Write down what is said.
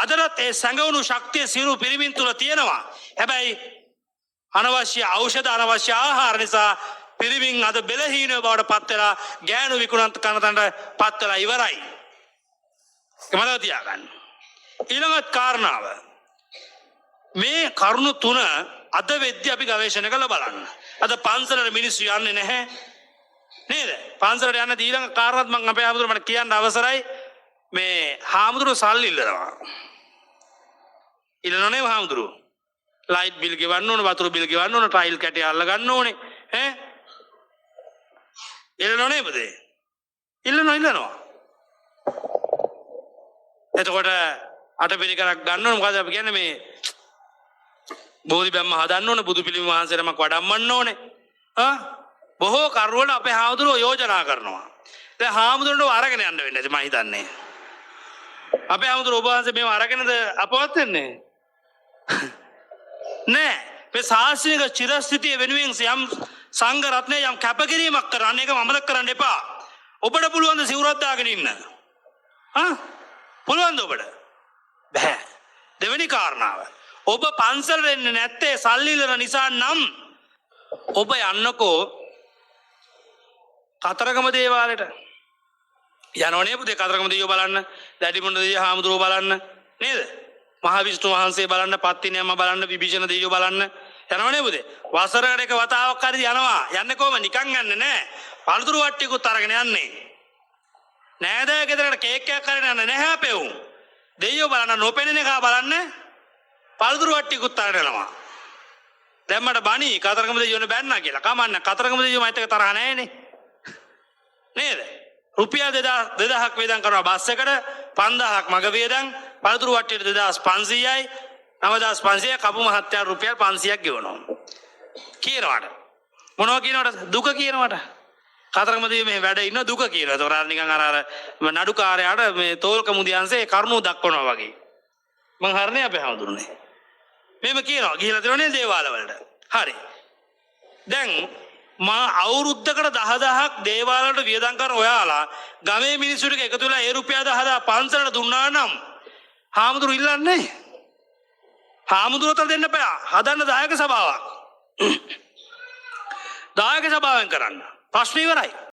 අදටත් ඒ සැඟවුණු ශක්තිය සියලු පිරිමින් තුල තියෙනවා. හැබැයි අනවශ්‍ය ඖෂධ, අනවශ්‍ය ආහාර නිසා පිරිමින් අද බෙලහීන බවට පත් වෙලා ගෑනු විකුණන් කන තැනට පත් වෙලා ඉවරයි. ඒක මතක තියාගන්න. ඊළඟ කාරණාව, මේ කරුණු තුන අද වෙද්දි අපි ගවේෂණය කරලා බලන්න. අද පන්සලට මිනිස්සු යන්නේ නැහැ නේද? පන්සලට යන්න ඊළඟ කාරණාත් මම අපේ හාමුදුරුවෝ මට කියන්න අවසරයි. මේ හාමුදුරුවෝ සල්ලි ඉල්ලනවා. ඉල්ලනව නේ හාමුදුරුවෝ? ලයිට් බිල් ගෙවන්න ඕන, වතුර බිල් ගෙවන්න ඕන, ටයිල් කැටය අල්ල ගන්න ඕනේ. ඈ, ඉල්ලනව නේද පුතේ? ඉල්ලනවා, ඉල්ලනවා. එතකොට අටපිරිකරක් ගන්න ඕන. මොකද අපි කියන්නේ, මේ බෝධි බැම්ම හදන්න ඕන, බුදු පිළිම වහන්සේ නමක් වඩම්මන්න ඕනේ. ආ, බොහෝ කරුවල අපේ හාමුදුරුවෝ යෝජනා කරනවා. දැන් හාමුදුරුවන්ට අරගෙන යන්න වෙන්නේ නැති මං හිතන්නේ. අපේ හාමුදුරුවෝ, ඔබ වහන්සේ මේව අරගෙනද අපවත් වෙන්නේ? නෑ. මේ ශාසනික චිරස්ථිතිය වෙනුවෙන් යම් සංඝ රත්නය යම් කැපකිරීමක් කරන්න, ඒක අමතක කරන්න එපා. ඔබට පුළුවන් ද සිවුරක් දාගෙන ඉන්න? ආ, පුළුවන් ද ඔබට? බෑ. දෙවෙනි කාරණාව. ඔබ පන්සලට එන්නේ නැත්තේ සල්ලි ඉල්ලන නිසා නම්, ඔබ යන්නකෝ කතරගම දේවාලෙට. යනවනේ පුතේ කතරගම දෙයියෝ බලන්න, දැඩිමුණ දෙයියෝ හාමුදුරුවෝ බලන්න නේද? මහා විෂ්ණු වහන්සේ බලන්න, පත්තිනි අම්මා බලන්න, විභීෂණ දෙයියෝ බලන්න යනවනේ පුතේ. වසරකට එක වතාවක් හරි යනවා. යන්නේ කොහොම? නිකන් යන්නේ නෑ. පළතුරු වට්ටියකුත් අරගෙන යන්නේ. නෑදෑ ගෙදරට කේක් එකක් අරගෙන යන්නේ නැහැ අපේ උන්. දෙයියෝ බලන්න නොපෙනෙන එක බලන්න පළතුරු වට්ටියකුත් අරගෙන යනවා. දැන් මට බණී කතරගම දෙයියෝනේ බැන්නා කියලා. කමන්නේ, කතරගම දෙයියෝ මයිත් එක්ක තරහ නෑනේ. නේද? රුපියල් 2000 2000ක් වේදම් කරනවා බස් එකට, 5000ක් මග වේදම්, පළතුරු වට්ටියට 2500යි, 9500. කපු මහත්තයා රුපියල් 500ක් ගෙවනවා. කියනවාට. මොනවා කියනවට? දුක කියනවට. කතරගම දෙයියෝ මේ වැඩ ඉන්න දුක කියනවා. ඒතකොට අර නිකන් අර අර නඩුකාරයාට මේ තෝල්ක මුදියන්සේ කරුණු දක්වනවා වගේ. මං හරිනේ අපේ හැමදුරනේ. මෙහෙම කියනවා. ගිහිලා තියෙනවනේ දේවාල වලට. හරි. දැන් මා අවුරුද්දකට 10,000ක් දේවාල වලට වියදම් කරන ඔයාලා ගමේ මිනිස්සු ටික එකතු වෙලා ඒ රුපියල් 10,000 පන්සලට දුන්නා නම් හාමුදුරු ඉල්ලන්නේ නැහැ. හාමුදුරුවෝ දෙන්න බෑ. හදන්න දායක සභාවක්. දායක සභාවෙන් කරන්න. ප්‍රශ්න ඉවරයි.